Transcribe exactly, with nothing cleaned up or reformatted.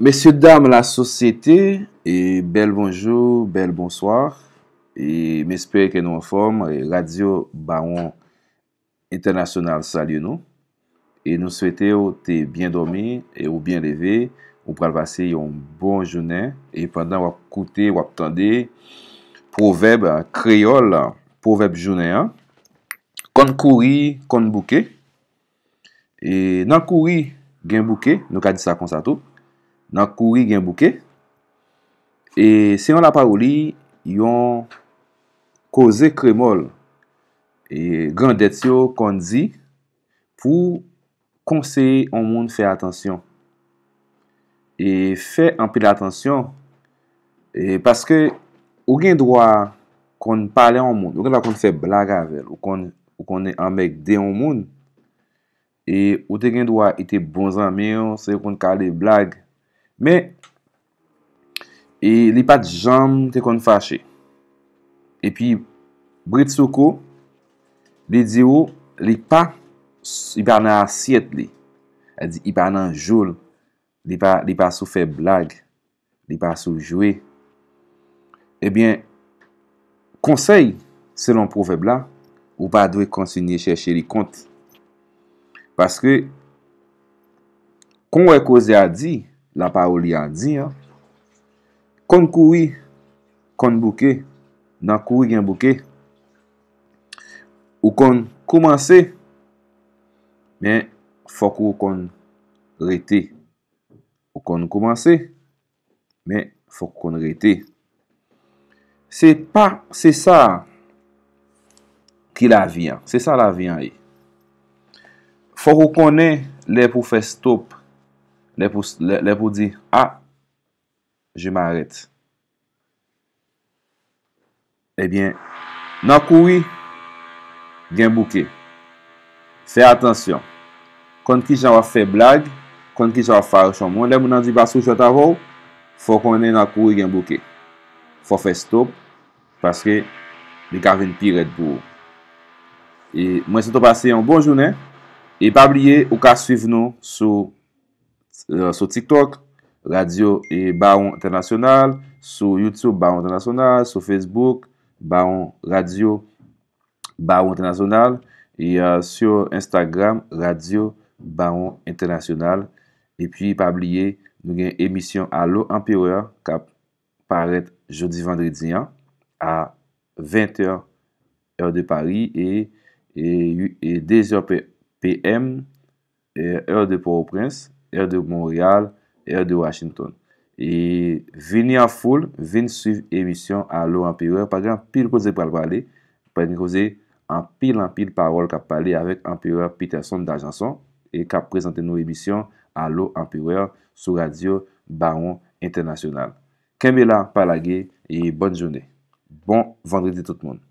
Mesye dam lasosyete, e bèl bonjou, bèl bonswa. E m espere ke nou anfòm. E Radyo Bawon Entènasyonal salye nou. E nou swete w te byen dòmi e ou byen leve. Ou pral pase yon bon jounen. E pandan w ap koute, w ap tande pwovèb kreyòl, pwovèb jounen an, konn kouri, konn bouke. E nan kouri, gen bouke, nou ka di sa konsa tou. Nan kouri, gen bouke. E se yon lapawoli, yon koze kremòl. E grandèt yo konn di pou konseye yon moun fè atansyon. E fè anpil atansyon. E paske ou gen dwa konn pale yon moun, ou gen dwa konn fè blag avè l, ou konn, ou konn anmègde yon moun. E ou te gen dwa, li te bon zanmi w, se konn kale blag. Men, e li pa t janm te konn fache. Epi, britsoukou, li di w, li pa, li pa nan asyèt li. Sa di, li pa nan jou l, li pa, li pa sou fè blag. Li pa sou jwe. Ebyen, konsèy, selon pwovèb la, ou pa dwe kontinye chèche li kont. Paske, kon w wè koze a di, lapawoli a di, an, konn kouri, konn bouke, nan kouri gen bouke. Ou konn koumanse, men fòk ou konn rete. Ou konn koumanse, men fòk ou konn rete. Se pa, se sa ki lavi an. Se sa lavi an ye. Fòk ou konnen lè pou fè stop, lè pou, lè, lè pou di, ah, je m'arrête. Ebyen, nan kouri, gen bouke. Fè atansyon. Konn kijan w ap fè blag, konn kijan w ap fawouch yon moun. Lè moun nan di pa sou jwèt avè w, fò w konnen nan kouri gen bouke. Fò w fè stop, paske li ka vin pi rèd pou ou. E mwen swete w pase yon bon jounen. E pa bliye, ou ka swiv nou sou, sou TikTok, Radyo e Bawon Entènasyonal, sou YouTube, Bawon Entènasyonal, sou Facebook, Bawon Radyo, Bawon Entènasyonal, e, euh, sou Instagram, Radyo Bawon Entènasyonal. Epi, pa bliye, nou gen emisyon Alo Anperè k ap parèt jodi vandredi an, a ventè, heure de Paris, e, e, e dezè P M, e, heure de Port-au-Prince, heure de Montréal, heure de Washington. E vini an foul, vin swiv emisyon Alo Anperè. Pa gen anpil koze pral pale, pa gen koze, anpil, anpil pawòl k ap pale avèk Anperè Peterson Dajanson, e k ap prezante nou emisyon Alo Anperè sou Radyo Bawon Entènasyonal. Kenbe la, pa lage, e bòn jounen. Bon vandredi tout moun.